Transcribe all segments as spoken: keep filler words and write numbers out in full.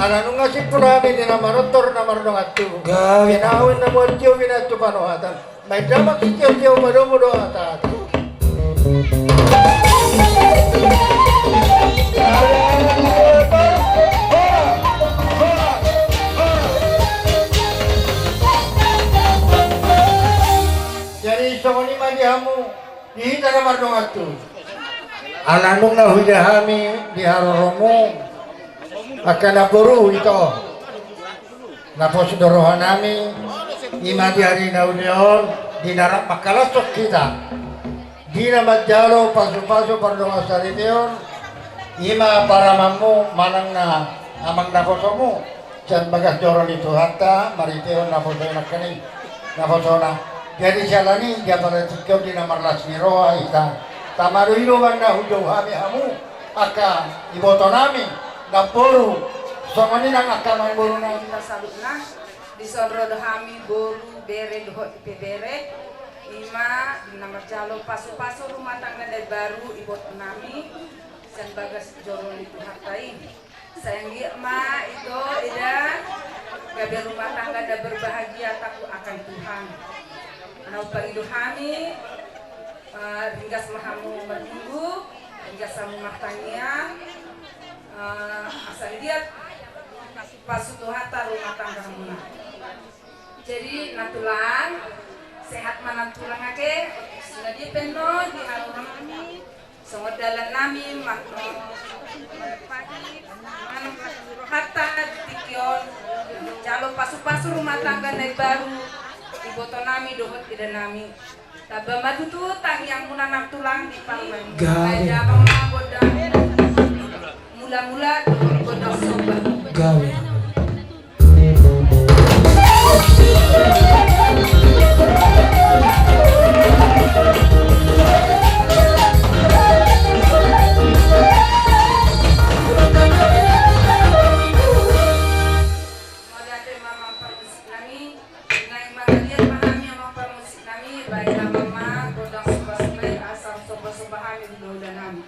Ala nunga simpul hami di na manortor na mardongan tubu. Gabe. Di na hawin na mual tio binatu panuhatan. Mai damang sitio-tio madomu do hata-hata. Jadi songon i ma di hamu, di hita na mardongan tubu. Ala nunga huida hami di haroromu, angka namboru ito. Na pos do rohanami, i ma di ari na uli on, di na rap mangkalashon hita. Di na manjalo pasu-pasu pardongan saripeon, i ma paramanmu manang na amang naposomu, sian bagas joro ni Tuhanta, mariteon naposo i nangkaning, naposona. Jadi siala ni, di apala tingki on di na marlas ni roha hita. Tama do i do manang na hujou hami hamu, angka ibotonami, namboru, songon i nang angka namborunami. Hita saluhutna, dison ro do hami boru, bere, dohot ipebere, i ma di na manjalo pasu-pasu rumah tangga na baru ibotonami, sian bagas joro ni Tuhanta i. Sai anggiat ma ito eda, gabe rumah tangga na berbahagia takluk akan Tuhan. Naung pangido hami, eh, ringgas ma hamu marminggu, ringgas hamu martangiang, eh, asa anggiat pasu Tuhanta rumah tangga hamuna. Jadi nantulang, sehat ma nantulang ake, sinadi penno di haroromu. Songon dalannami ma-, manang hata di tingki on, jalo pasu-pasu rumah tangga na baru, ibotonami dohot idanami. Tamba ma tutu tangiangmuna nantulang di parumaen. Gabe. Ai damang ma gondang mula-mula dohot gondang somba. Gabe. Mauliate ma amang parmusik nami, naeng mangaliat ma hami amang parmusik nami, baen damang ma gondang somba-somba i asa somba-somba hami hula-hula nami.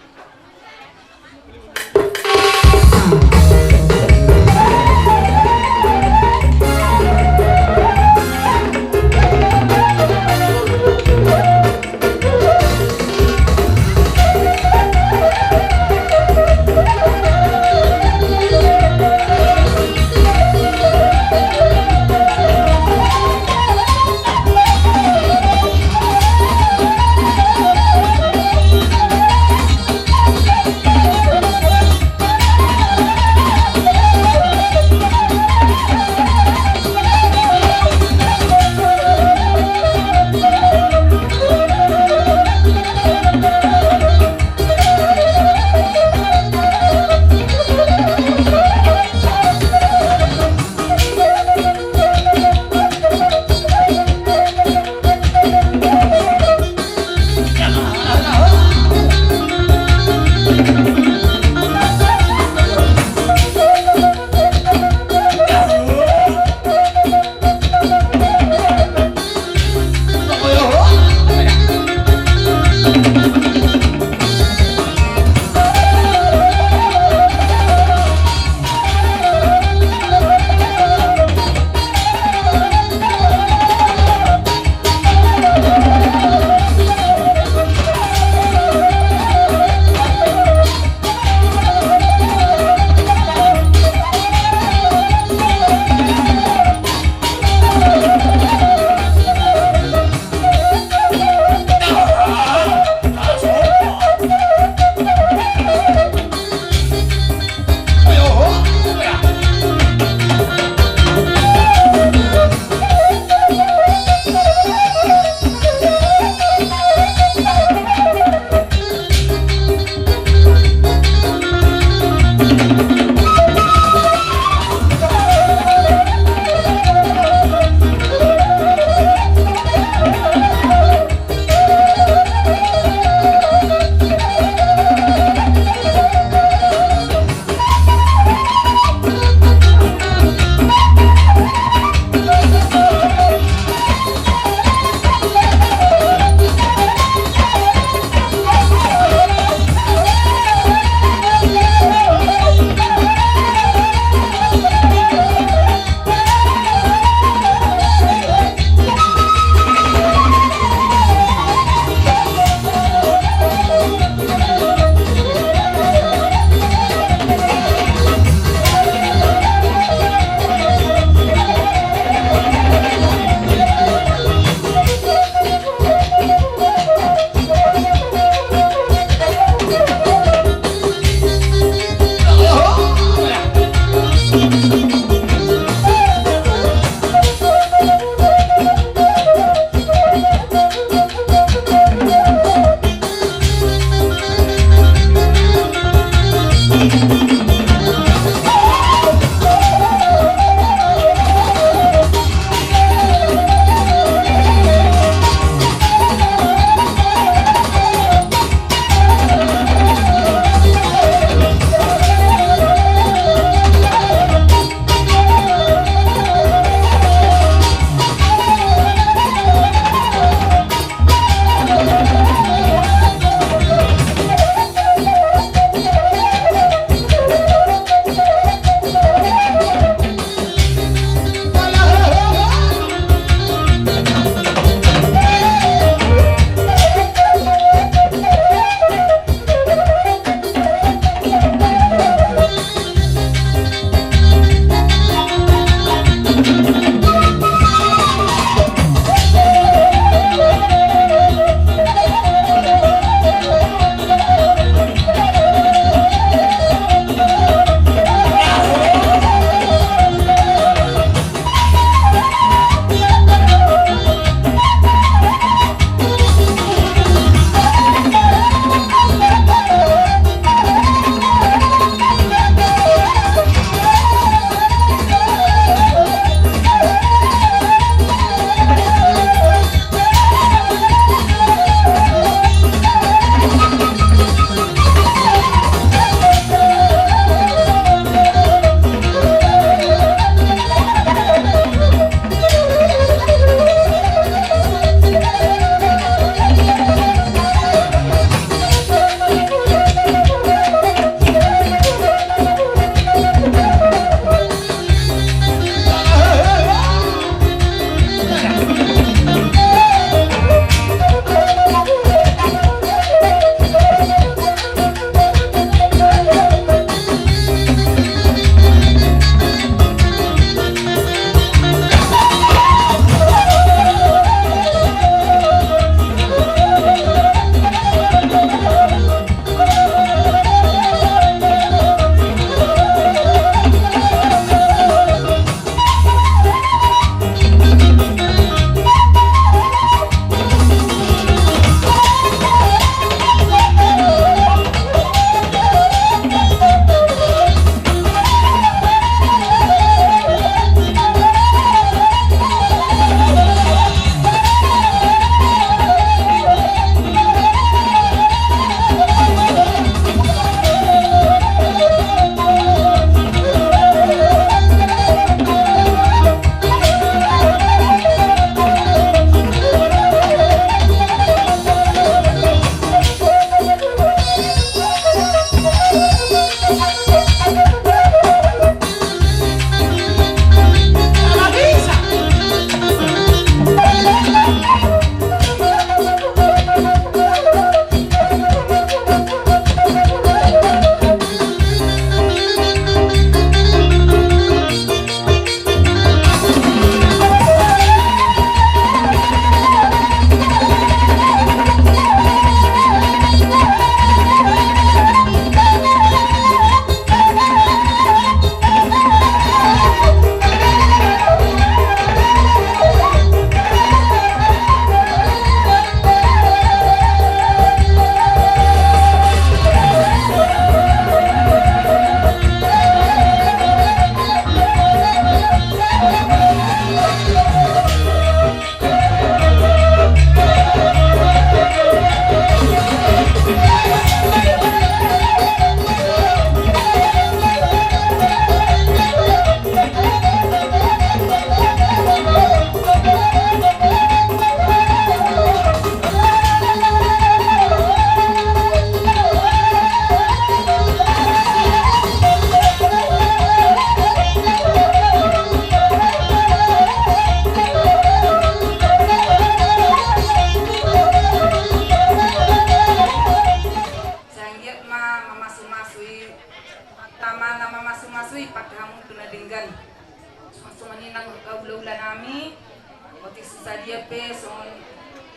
Otik si sadia pe songon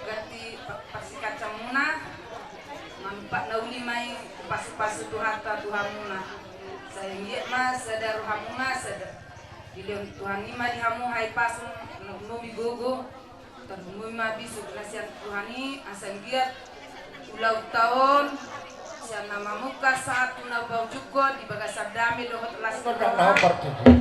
ganti pa-, pasikacamuna, manumpak na uli ma i pasu-pasu Tuhanta tu hamuna. Sai anggiat ma sada rohamuna, sada dilehon Tuhan i ma di hamu hahipason, na umnomi gogo, tarumnomi ma bisuk na sian Tuhan i, asa anggiat ulaonta on sian na mamungka sahat tu na paujungkon di bagasan dame dohot las ni roha.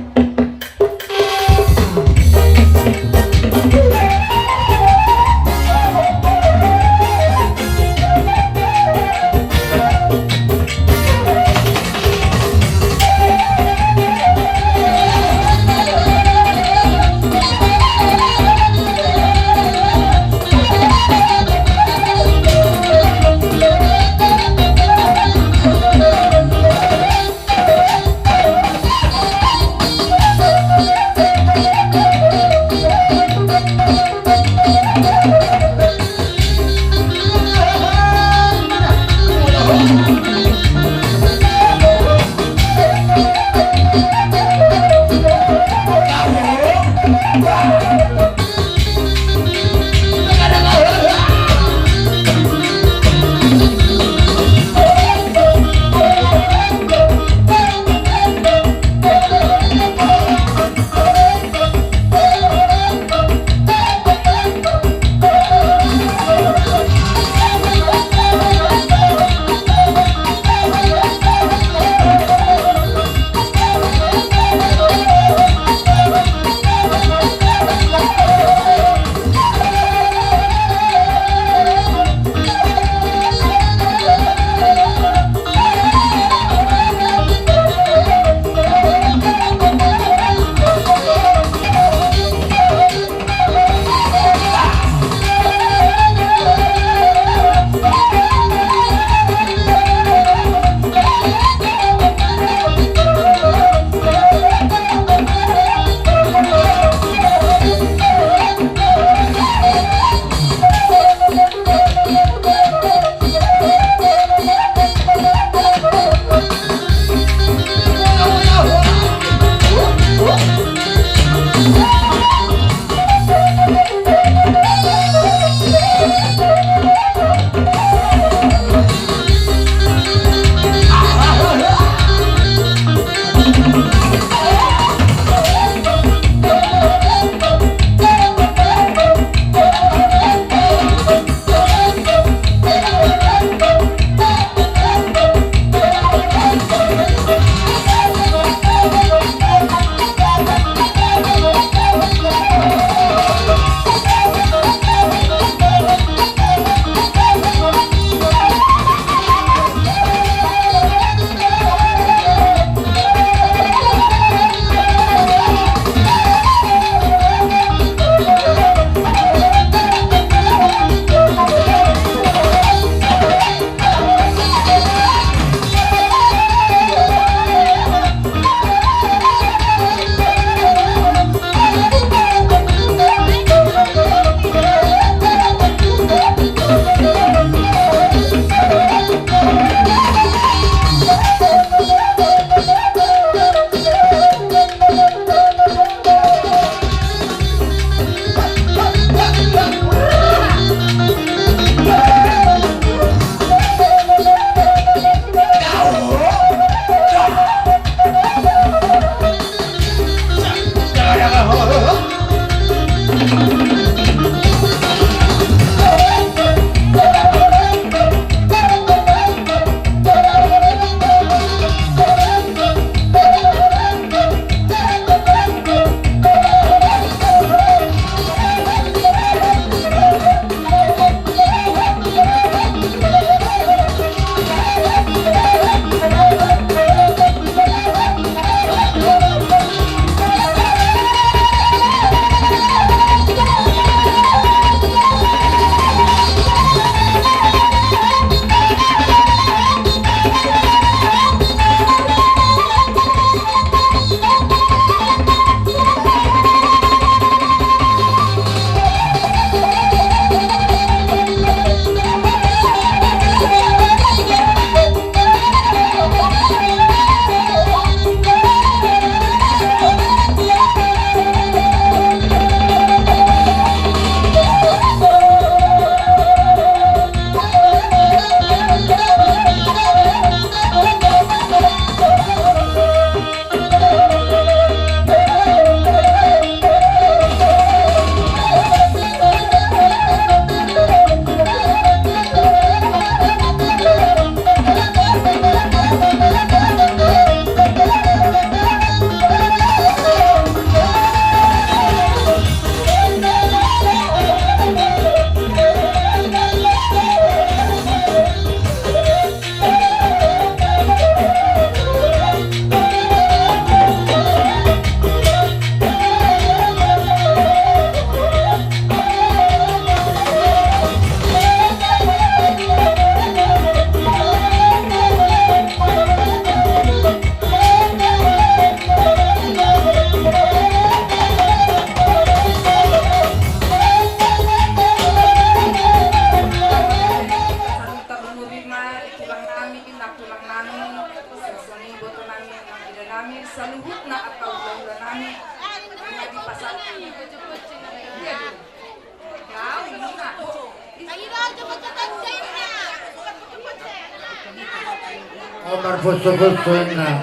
Marposo-poso inna.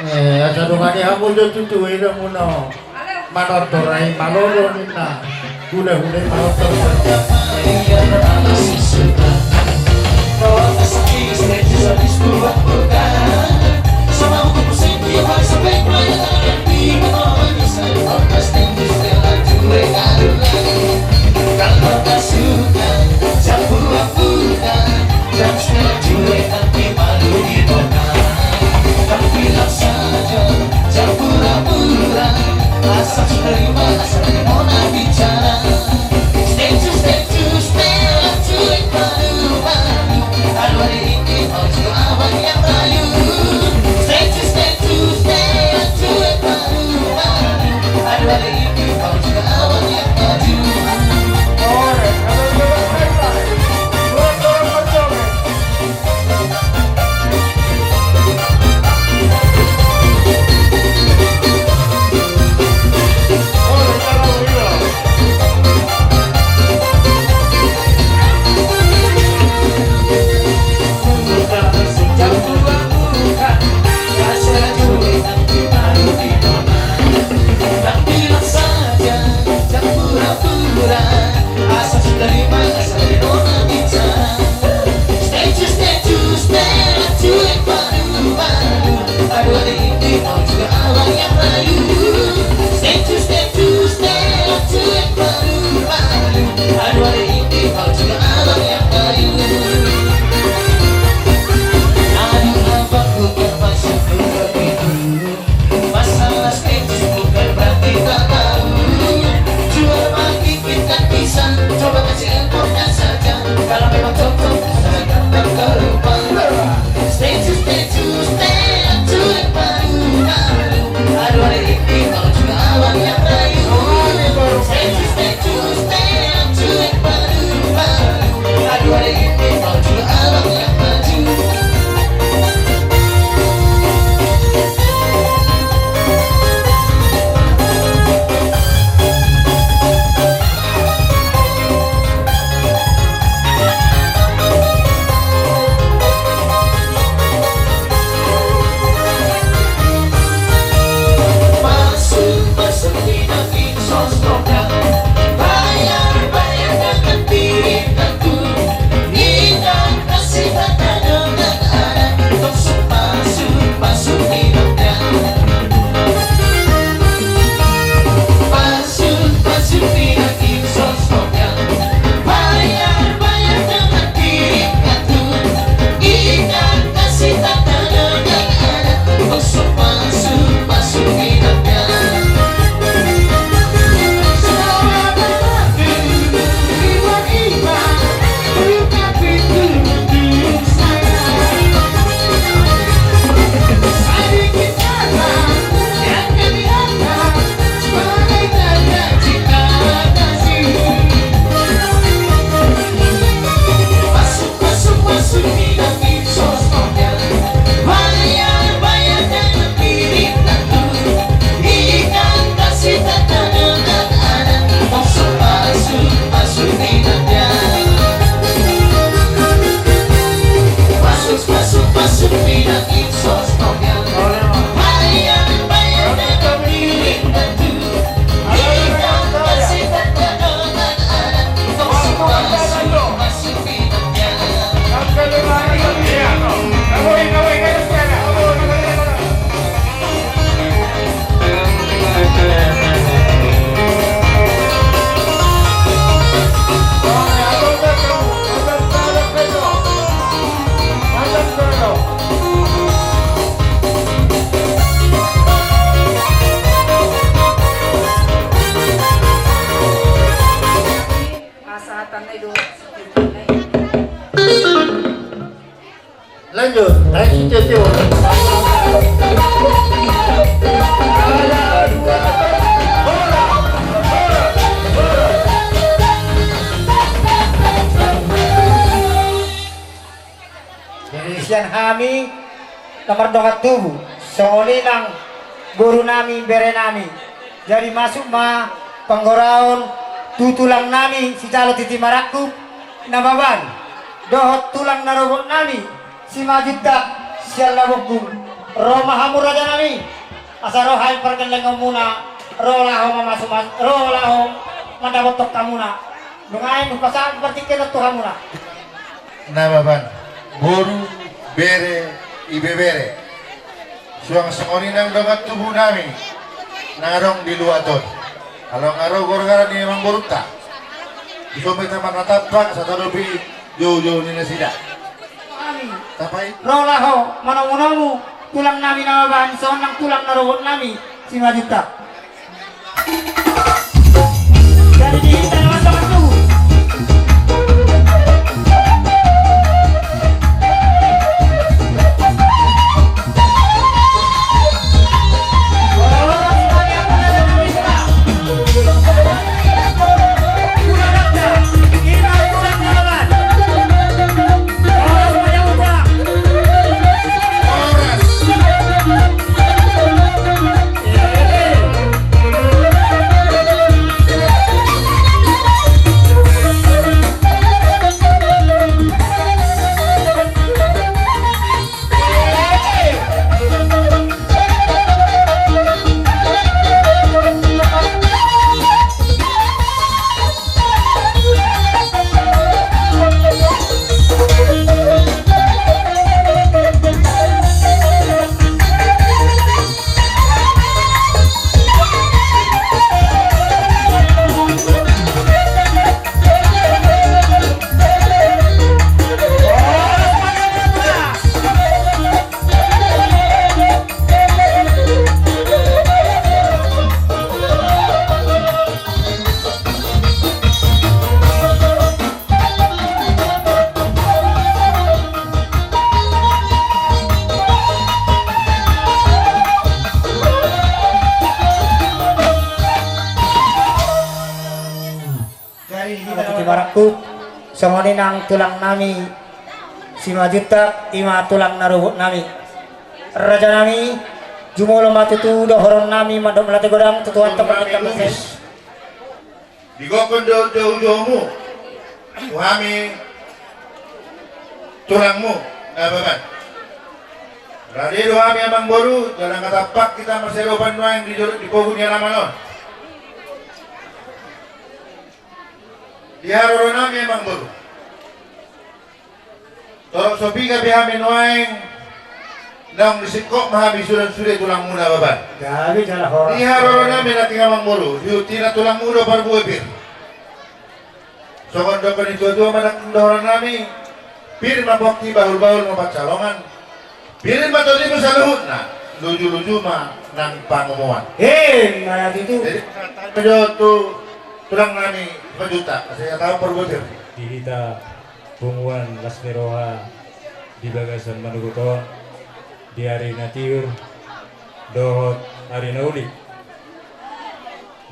Eh, asa dongani hamu jo tutu, i do muna. Manortor ai malo do ninna. Hula-hula i manortor. Pasahatanna i do. Lanjut, ayo si Tio. Jadi sian hami na mardongan tubu, songon i nang boru nami, bere nami. Jadi masuk ma panggoraon tu tulang nami sijalo titi marangkup Nababan dohot tulang na robot nami Simanjuntak sian Labumbung, ro ma hamu raja nami, asa ro hami pargellengonmuna, ro laho mamasu-masu, ro laho mandapothon hamuna. Nuaeng hupasahat partingkian on tu hamuna. Nababan, boru, bere, ibebere. Suang songon i nang dongan tubu nami na adong di luat on. Ala nga ro gorgara ni amangborunta, dison ma hita marnatampak asa tadopi joujou ni nasida. Ro laho manomunomu tulang nami Nababan, songon nang tulang na robot nami Simanjuntak. Jadi di hita na mantap tu. Jadi, di hita na mantap tu, songon i nang tulang nami Simanjuntak, i ma tulang na robot nami. Raja nami, jumolo ma tutu dohonon nami mandok mauliate godang tu Tuhanta. Di gokhon do joujoumu tu hami tulangmu Nababan. Rade do hami amangboru, jala nga tampak hita marsiadopan nuaeng di jolo, di pogu ni alaman on. Di haroro nami amangboru, torop so piga pe hami nuaeng, naung disingkop ma hami sude-sude tulangmu Nababan. Di haroro nami nangkin amangboru, di huntina tulangmu do parbue pir. Songon dohonon ni tua-tua ma nangkin dohonon nami, pir ma pongki, bahul-bahul ma pansalongan, pir ma tondimuna saluhutna, luju-luju ma nang pangomoan. Emma tutu. Jadi, tu tulang nami Simanjuntak, asa ia tahu parbue pir. Di hita punguan las ni roha di bagasan manogot on, di ari na tiur dohot ari na uli.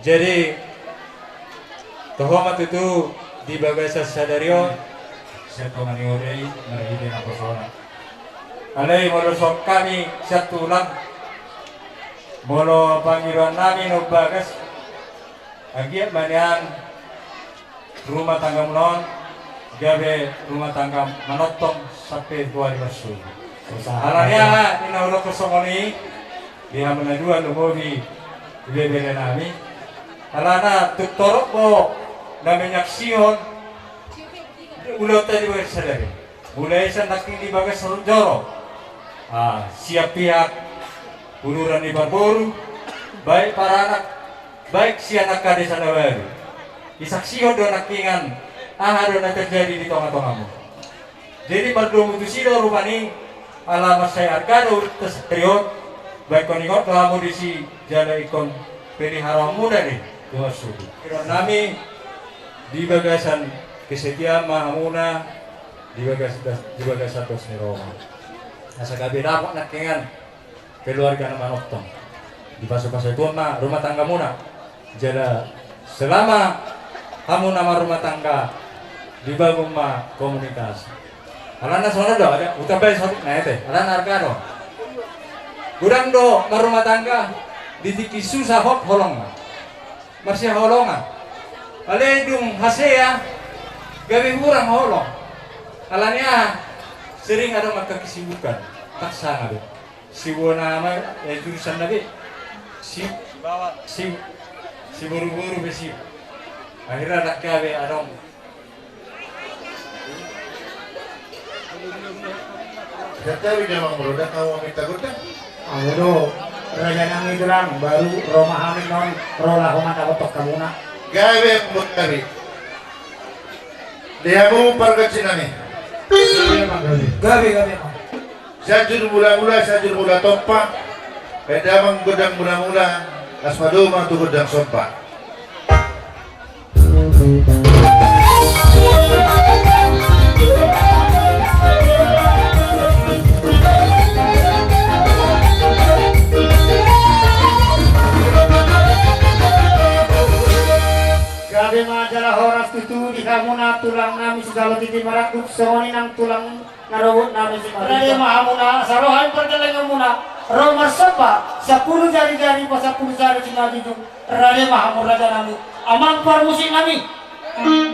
Jadi, toho ma tutu di bagasan sadari on, sian tonga ni huta i marhite naposona. Alai molo songon hami sian tulang, molo pangidoan nami na umbagas, anggiat ma nian rumah tanggamuna on gabe rumah tangga manongtong sampe tu ari marsogot. Alani aha ninna hudokhon songon i, di hamu na dua lumobi ibebere nami, alana tung torop do na manyaksihon ulaonta di bagasan sadari. Mulai sian nangkin di bagasan joro, ah, sian pihak uduran ni parboru, baik paranak, baik sian angka desa na baru. Disaksihon do nangkiningan aha do na terjadi di tonga-tongamu. Jadi mardomu tusi do rupani, ala mansai arga do ulaonta sadari on, baen ingot do hamu disi jala ingkon peliharaonmuna do i tu marsogot. Dohonon nami, di bagasan kesetiaan ma hamuna, di bagas, di bagasan dos ni roha. Asa gabe dapot nangkiningan keluarga na manongtong. Dipasu-pasu Tuhan ma rumah tanggamuna. Jala selama hamu na marumah tangga, dibangun ma komunitas. Alana songon on do, ada, hutambai saluhutna ate, alana arga do. Godang do marumah tangga di tingki susah hot holong. Marsihaholongan. Alai dung hasea, gabe hurang holong. Alani aha? Sering adong angka kesibukan, tak sanga be. Siboan na ma, eh, jurusan na be. Si, si, siboruboru be si. Akhirna dang gabe adong. Jatau i damang, molo dang hamu maminta gondang. Hamu do raja nami tulang, baru ro ma hami on, ro laho mandapothon hamuna. Gabe, gabe. Di hamu pargonsi nami. Gabe, gabe. Sianjur mulamula, Sianjur Mula Tompa. Baen damang gondang mulamula, laos ma dompak tu gondang somba. Gabe ma jala horas tutu di hamuna tulang nami sijalo titi marangkup, songon i nang tulang na robot nami Simanjuntak. Rade ma hamuna, asa ro hami pardalangan muna, ro marsomba, sampulu jari-jari, pasampulu jari Simanjuntak. Rade ma hamu raja nami, amang parmusik nami.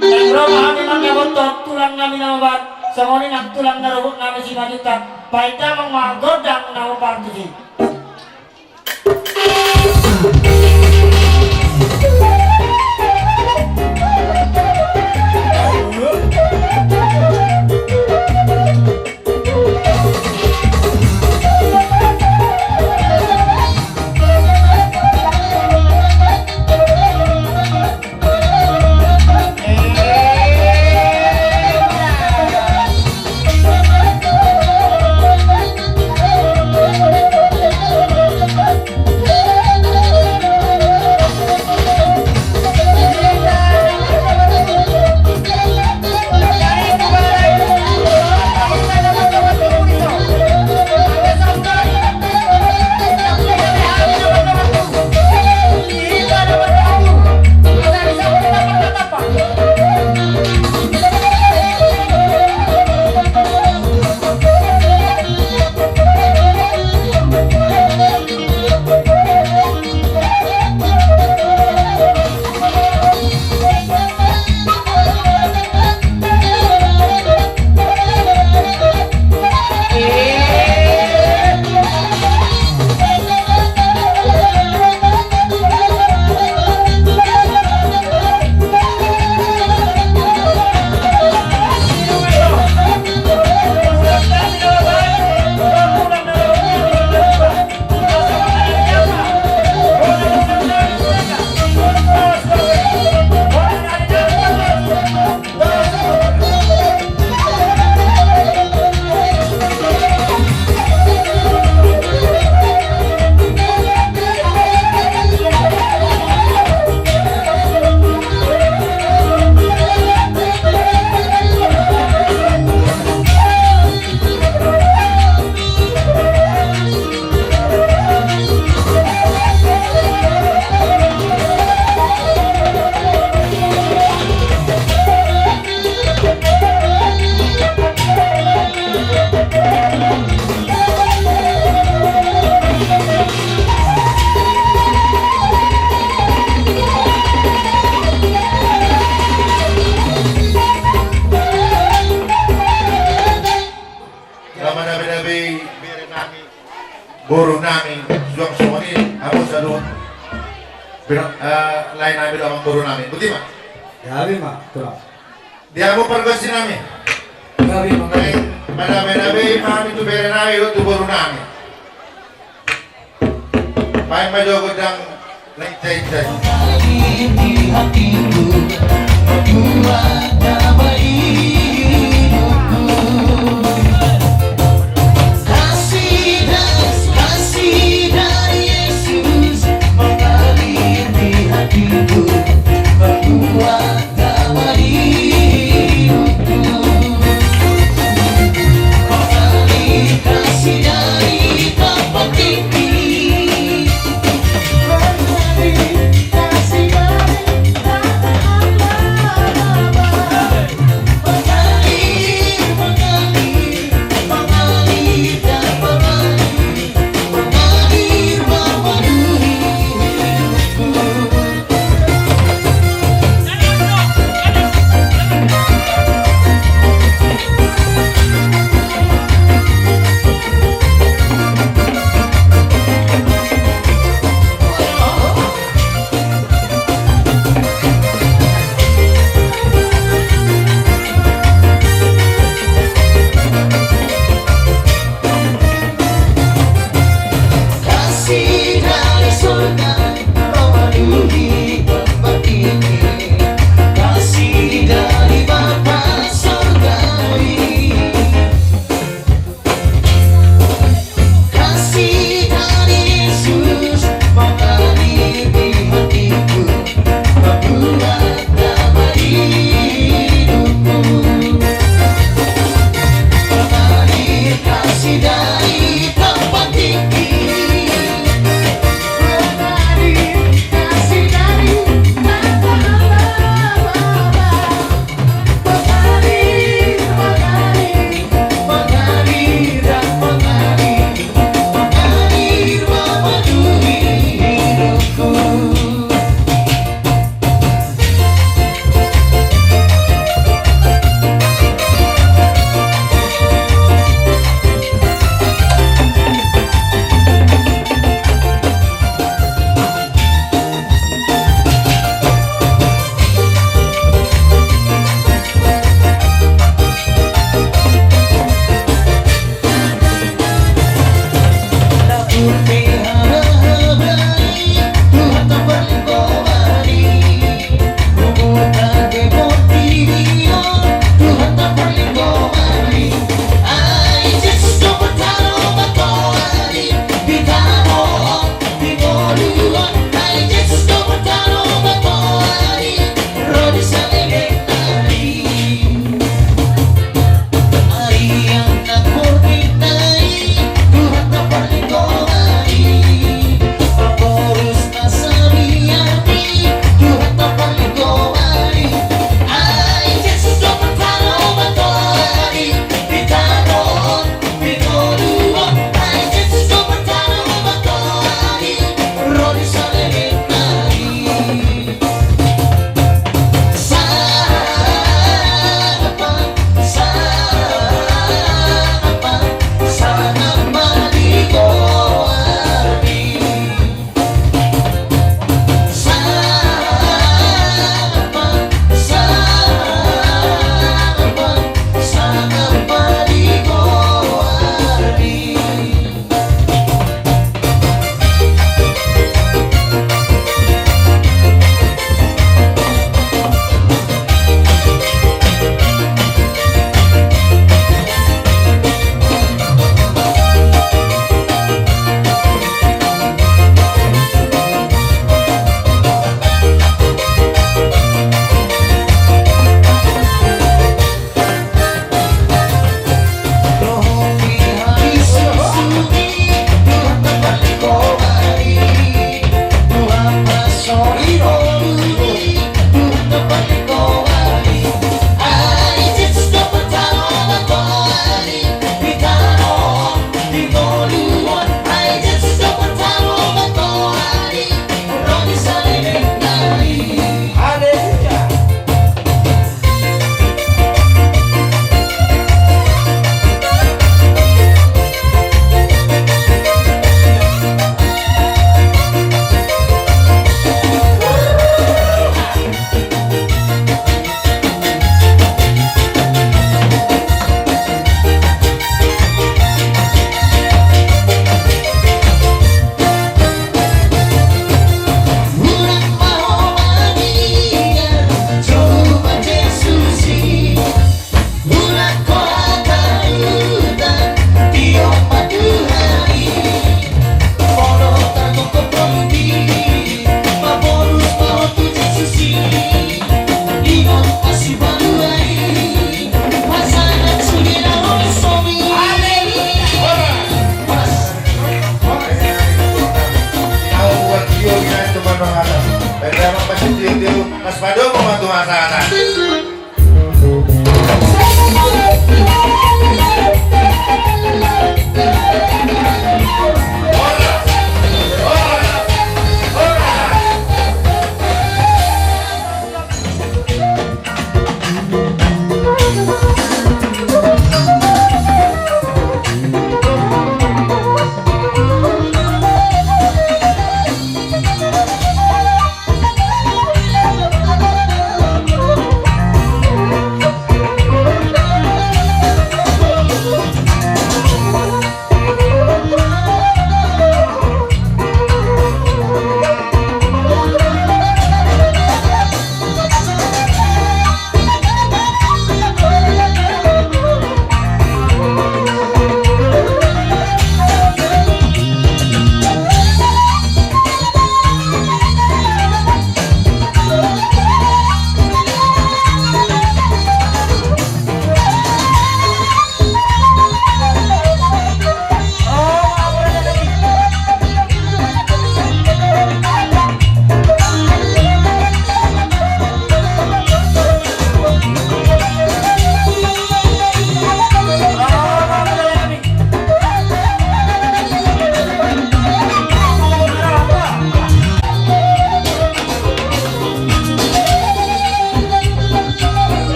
Naeng ro ma hami mandapothon tulang nami na maban, songon i nang tulang na robot nami Simanjuntak. Baen damang ma gondang na mapartusi. Nama dabe-dabe bere nami. Boru nami, suang songon i, hamu saluhut. Bino, eh, lae nami dohot boru nami. Boti ma. Gabe ma, tulang. Di hamu pargonsi nami. Gabe ma. Naeng madabe-dabe ma hami tu bere nami dohot tu boru nami. Baen ma jo gondang. Kasih dari Bapa Sorgawi. Kasih dari Yesus mengalir di hatiku, membuat damai hidupku. Mengalir kasih dari tempat tinggi. Mengalir kasih dari Bapa, Bapa, Bapa. Pas pado mau tuh masa.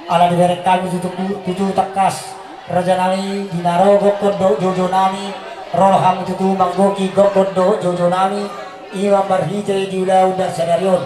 Ala dibereng hami tutu, tutu tangkas, raja nami, di na ro gokhon dohot joujou nami, ro hamu tutu manggohi gokhon dohot joujou nami, ima marhite di ulaon sadari on.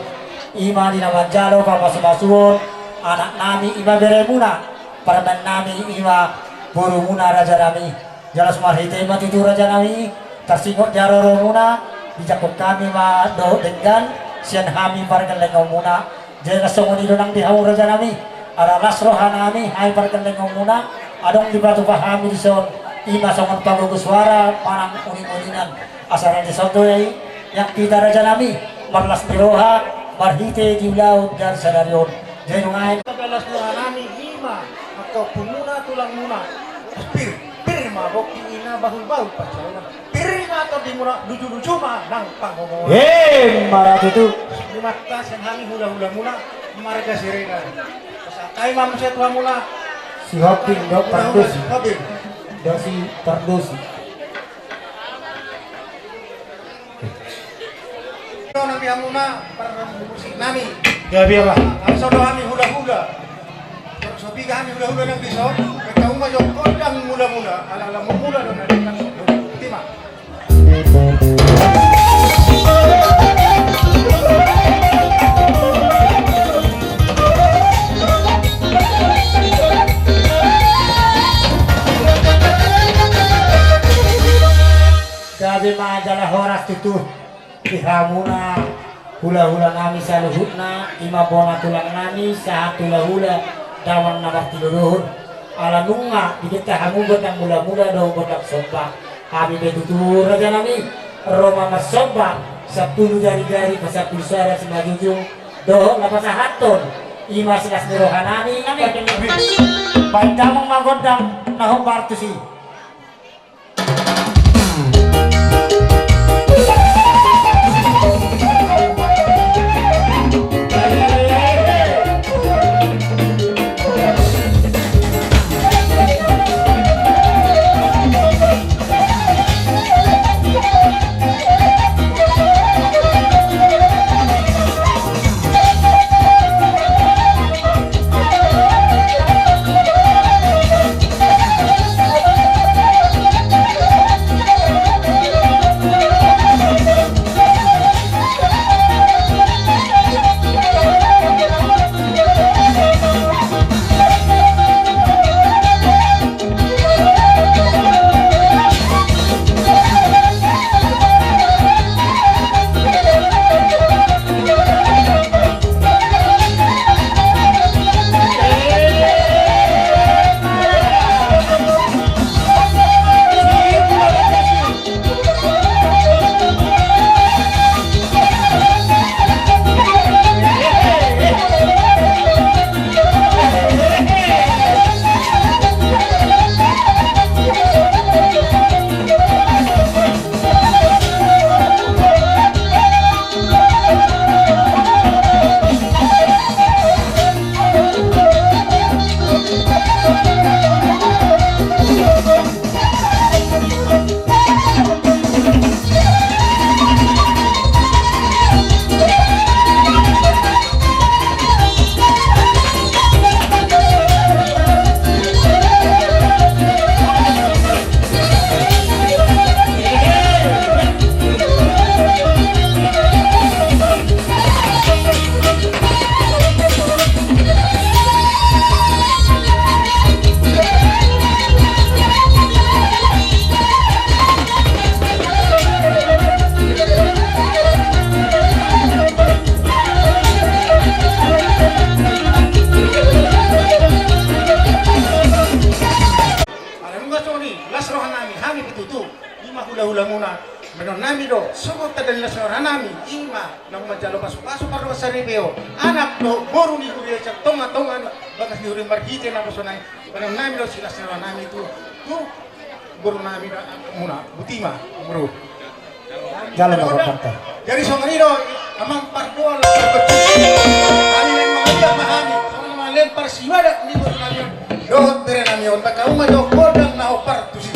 Ima di na manjalo pamasumasuon anak nami, ima beremuna, parumaen nami, ima borumuna, raja nami. Jala marhite i ma tutu, raja nami, tarsingot di haroromuna, dijangkon hami ma dohot denggan sian hami pargellengonmuna. Jadi na songon i do nang di hamu, raja nami, ala las roha nami, hami pargellengonmuna, adong dipatupa hami dison, ima songon pagogo suara manang uninguningan. Asa na dison do i, yang hita, raja nami, marlas ni roha marhite di ulaon sadari on. Jadi nunga i, las roha nami, ima angka ompungmuna, tulangmuna. Pir, pir ma bongki i na bahulbahul pansalongan. Pir ma tondimuna, lujuluju ma nang pangomoan. Emma ra tutu. Di mata sian hami hulahulamuna marga Siregar. Pasahat hami ma muse tu hamuna. Si Hoping dohot Pardosi. Hoping. Dosi Pardosi. Nami hamuna parmusik nami. Gabe ma. Asa do hami hulahula. Sopi hami hulahula nang dison. Kata uma jokon nang mulamula. Ala ala mula do nang dison. Tima. Gabe ma jala horas tutu. Di hamuna hulahula nami saluhutna, ima bona tulang nami sahat hulahula damang na martidodohon. Ala nunga dibeta hamu gondang mulamula dohot gondang somba. Hami pe tutu, raja nami, ro ma marsomba sampulu jarigari pasampulu sada simanjujung dohot na pasahathon ima silas ni roha nami. Baen damang ma gondang na hombar tusi. Ala nunga songon i las roha nami, hami pe tutu, ima hulahulamuna. Baenon nami do songon tanda ni las roha nami, ima naung manjalo pasupasu pardongansaripeon, anak dohot boru ni huria sian tongatonga ni bagas ni huria marhite naposo nai. Baenon nami do silas ni roha nami tu, tu boru nami dohot anakmuna. Botima, boru. Jalo ma gondang. Jadi songon i do amang pardoa. Hami memang ia ma hami songon i ma lempar sibadak ni boru nami on dohot bere nami on. Baen hamu ma jo gondang na hombar tusi.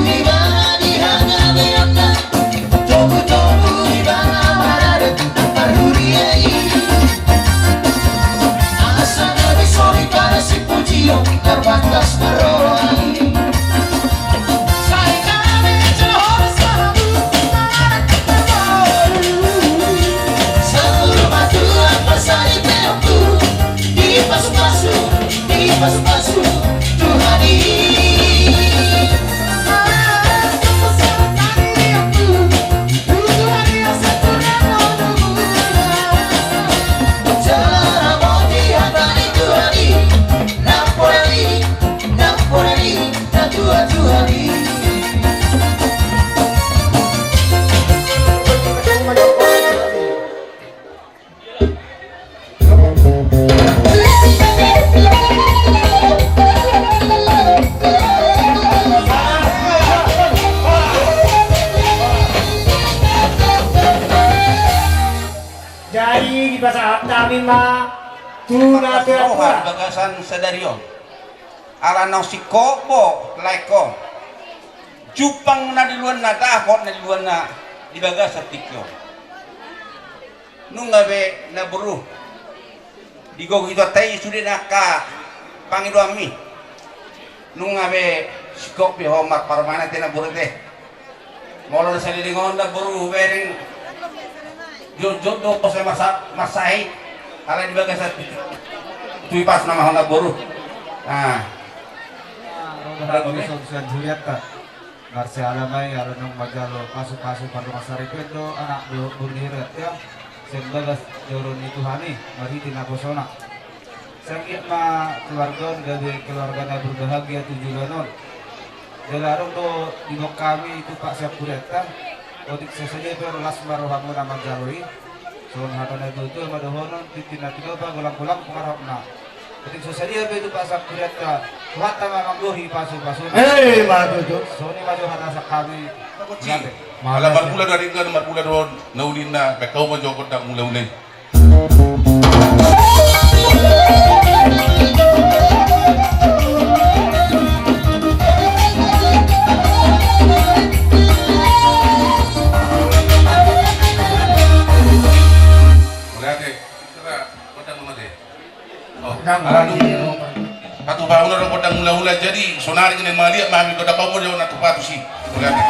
Ibana di hagabeonna, togutogu ibana marada na parhuria i. Asa gabe soripada sipujion tarbatas na roha i. Sai gabe jala horas salamu, mangarak na baru. Saur matua pasari peokku, dipasupasu, dipasupasu Tuhan i. Jadi dipasahat hami ma tu na tua-tua. Bagasan sadari on, ala naung singkop do laengkon. Jumpang na di luanna, dapot na di luanna di bagasan tingki on. Nunga be namboru, digogo hita tai sude na angka pangidoanmi. Nunga be singkop be ho marparumaen ate namboru ate. Molo na saleleng on namboru hubereng jotjot do ho sai marsa-, marsahit. Alai di bagasan tu ipasna ma ho namboru. Nah. Ro do hami songon sude hurianta. Marsiala ma i ala naung manjalo pasupasu pardongan saripeon do anak dohot boru ni hurianta, sian bagas joro ni Tuhan i marhite naposona. Sai anggiat ma keluarga on gabe keluarga na berbahagia tu joloan on. Jala adong do didok hami tu pasupasu hurianta. Otik so sadia pe las ma rohamuna manjalo i. Songon hata ni natuatua ma dohonon, tintin na tinopa, golanggolang pangarahutna. Otik so sadia pe tu pasupasu hurianta, Tuhanta ma manggohi pasupasuna. Emma tutu. Songon i ma jo hata sian hami. Ala marmula do ari on, marmula do na uli na, baen hamu ma jo gondang mulaula i. Mauliate. Sera, gondang ma ate. Oh, gondang. Patupa muna do gondang mulaula, jadi sonari gini maliat ma hami gondang, pau muna do na tupa tusi. Mauliate.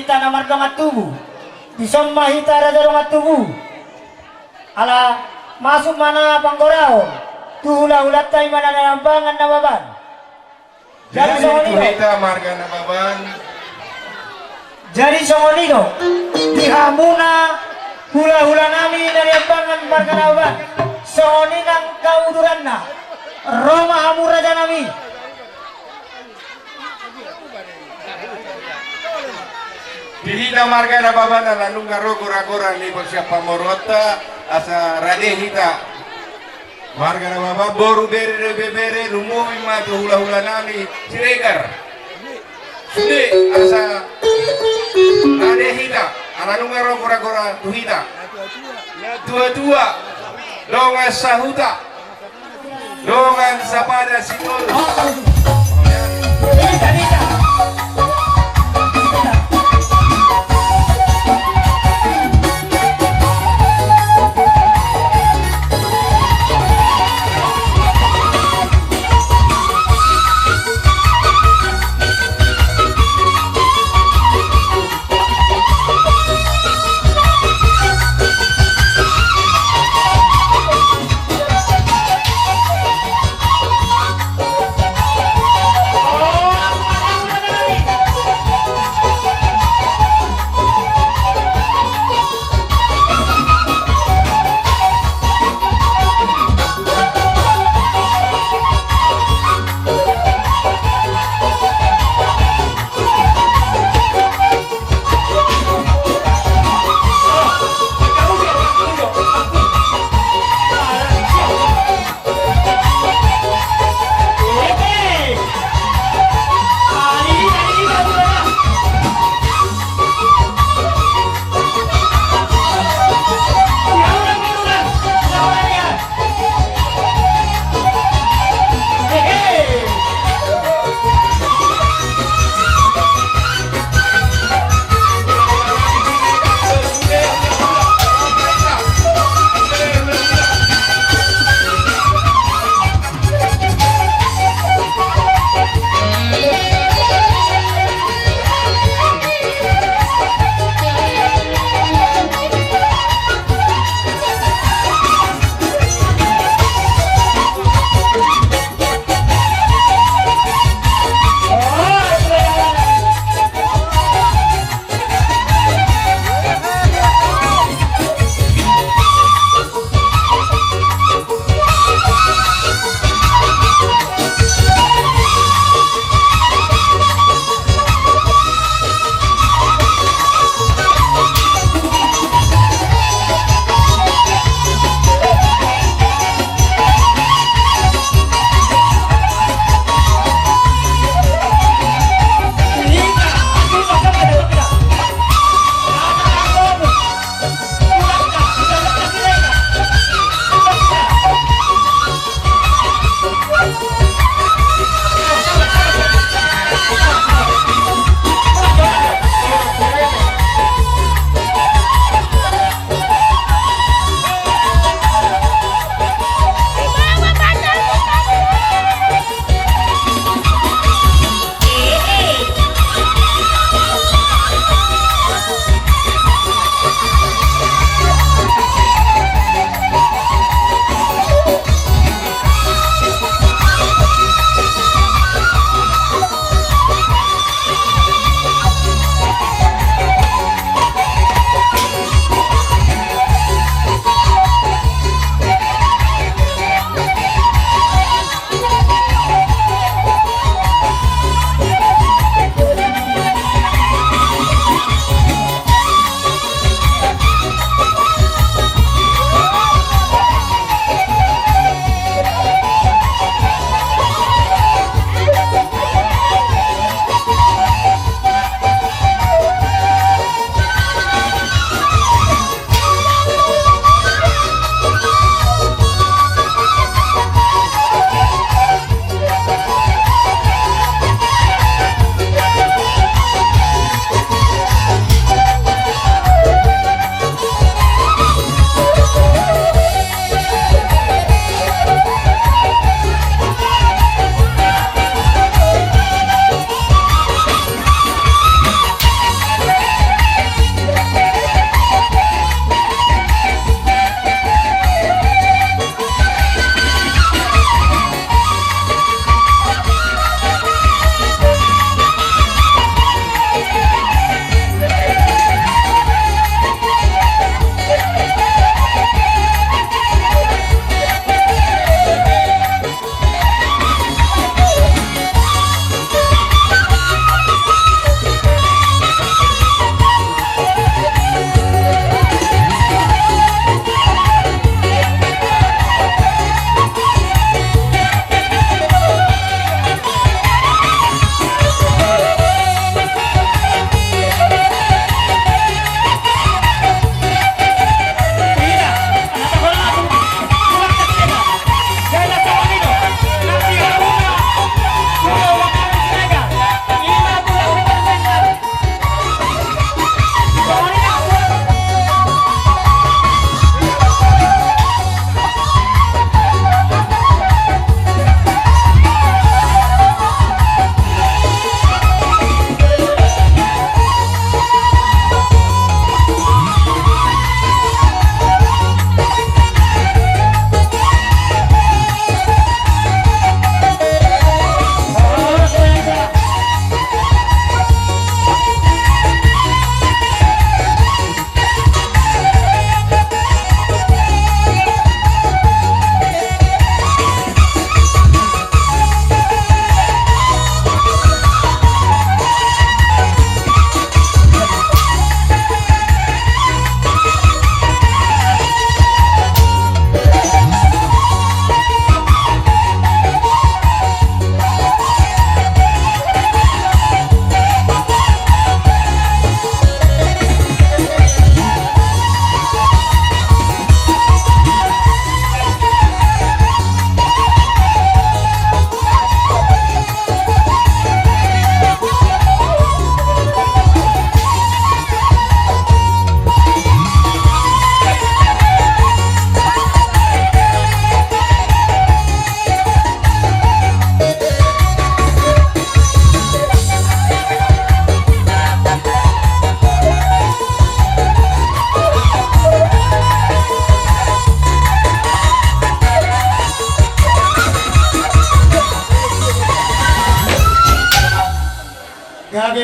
Hita na mardongan tubu, dison ma hita raja dongan tubu. Ala masuk ma na panggoraon tu hulahulanta, i ma na Riambangan Nababan. Jadi, jadi songon i do. Tu hita marga Nababan. Jadi songon i do di hamuna hulahula nami na Riambangan marga Nababan, songon i nang hauduranna. Ro ma hamu raja nami. Di hita marga Nababan ala nunga ro goragora ni sian pamoruonta, asa rade hita. Marga Nababan, boru, bere dohot ibebere, lumobi ma tu hulahula nami Siregar. Sude asa rade hita, ala nunga ro goragora tu hita. Natuatua, dongan sahuta, dongan sapada sitolu.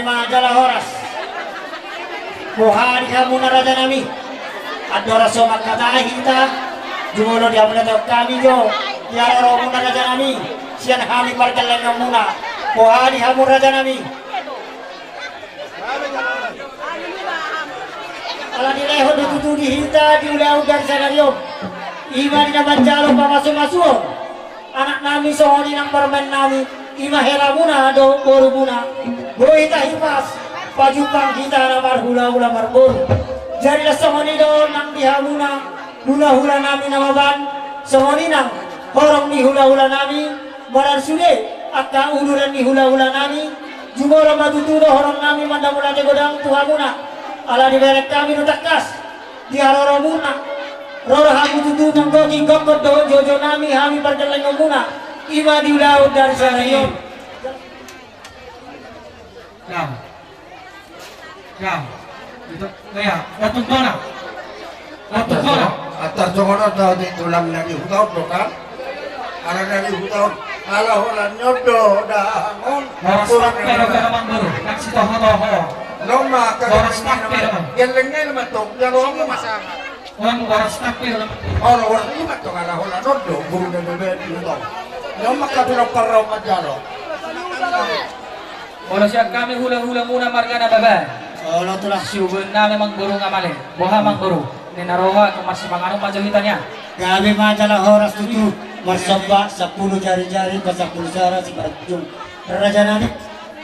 Ma jala horas. Boha di hamuna rajanami? Andorang so mangkatai hita, jumolo di hamuna tong hami jo. Di haroromuna rajanami, sian hami pargellengmuna. Boha di hamu rajanami? Ala dilehon do tutu di hita di ulaon sadari on, ima di na manjalo pamasumasuon anaknami songon i nang parumaennami, ima helamuna dohot borumuna. Boi tahipas pajumpang hita na marhulahula marboru. Jadilah songon i do nang di hamuna hulahulanami na maban, songon i nang horong ni hulahulanami, marsude angka uduran ni hulahulanami. Jumolo ma tutu do horongnami mandamulate godang tu hamuna. Ala dibereng hami do tangkas di haroromuna. Ro do hamu tutu manggohi gokhon dohot jojonami hami pargellengmuna, ima di ulaon sadari on. Dam. Dam. Itu, ya, datu tona. Datu tona. Antar songon on do di tulang na di huta on do kan. Ala na di huta on, ala holan ni on do dahahang on. Boras tape do, amangboru, nang sitohotoho. Noma, boras tape do. Gelleng i ma tong jalo on ma. Nang boras tape do. Olo, boras i ma tong, ala holan on do boru na bebet i ma tong. Noma, kapinomparna on manjalo. Olo, sian hami hulahulamuna marga Nababan. Olo, tulang. Siubeonnami amangboru nga male. Boha amangboru, ninna roha, ingkon marsipanganon ma jo hita nian. Gabe ma jala horas tutu. Marsomba sampulu jarijari, pasampulu sada simarujung. Rajanami,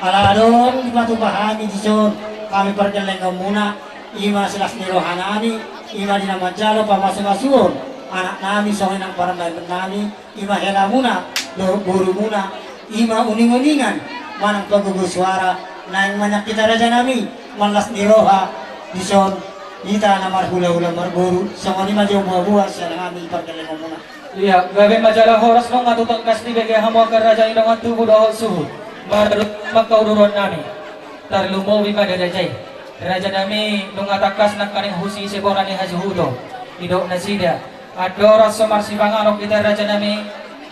ala adong dipatupa hami dison, hami pargellengmuna, ima silas ni rohanami, ima di na manjalo pamasumasuon anaknami songon i nang parumaennami, ima helamuna dohot borumuna, ima uninguningan manang pagogo suara naeng manang hita rajanami, marlas ni roha dison, hita na marhulahula marboru, songon i ma jo boaboa sian hami pargellengmuna. Ia, gabe ma jala horas, nunga tu tangkas dibege hamu angka raja i dongan tubu dohot suhut. Mardomu ma angka udurunnami. Tarlumobi ma di raja i. Rajanami, nunga tangkas nangkaning husise bona ni hasuhuton. Didok nasida, andorang so marsipanganon hita rajanami,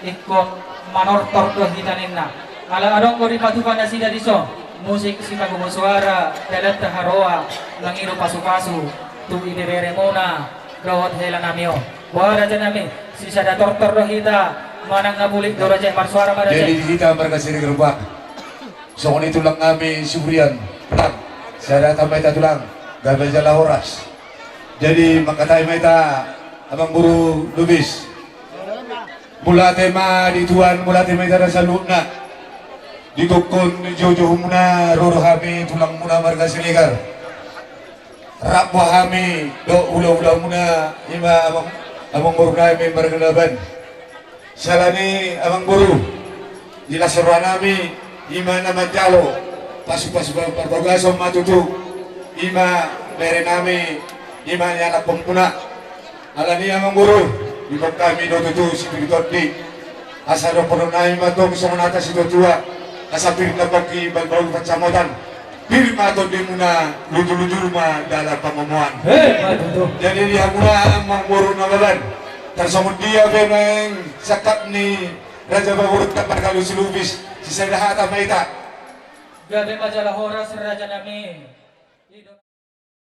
ingkon manortor do hita ninna. Ala adong do dipatupa nasida dison, musik sipagogo suara, dalan taharoa, mangido pasupasu tu ibeberemuna dohot helanami on. Boha rajanami, sisada tortor do hita, manang na bulik do raja i, marsuara ma raja i. Jadi di hita marga Siregar, boha? Songon i tulangnami Siburian, Pram, sada hata ma hita tulang, gabe jala horas. Jadi mangkatai ma hita, amangboru Lubis. Mauliate ma di Tuhan, mauliate ma hita na saluhutna. Di gokhon ni joujouhonmuna ro do hami tulangmuna marga Siregar. Rap ma hami dohot hulahulamuna, ima amang, amangborunami marga Nababan. Siala ni i amangboru, di las ni rohanami, ima na manjalo pasupasu parbagason ma tutu, ima berenami, ima ni anakhonmuna. Ala ni i amangboru, didok hami do tutu sipir ni tondi. Asa dohononnami ma tong songon hata situatua, asa pir na pongki balbaul pansamotan, pir ma tondimuna, lujurlujur ma dalan pangomoan. He, ma tutu. Jadi di hamuna amangboru Nababan, tarsongon dia pe naeng sangkap ni raja paborunta marga Lubis, sisada hata ma hita. Gabe ma jala horas rajanami.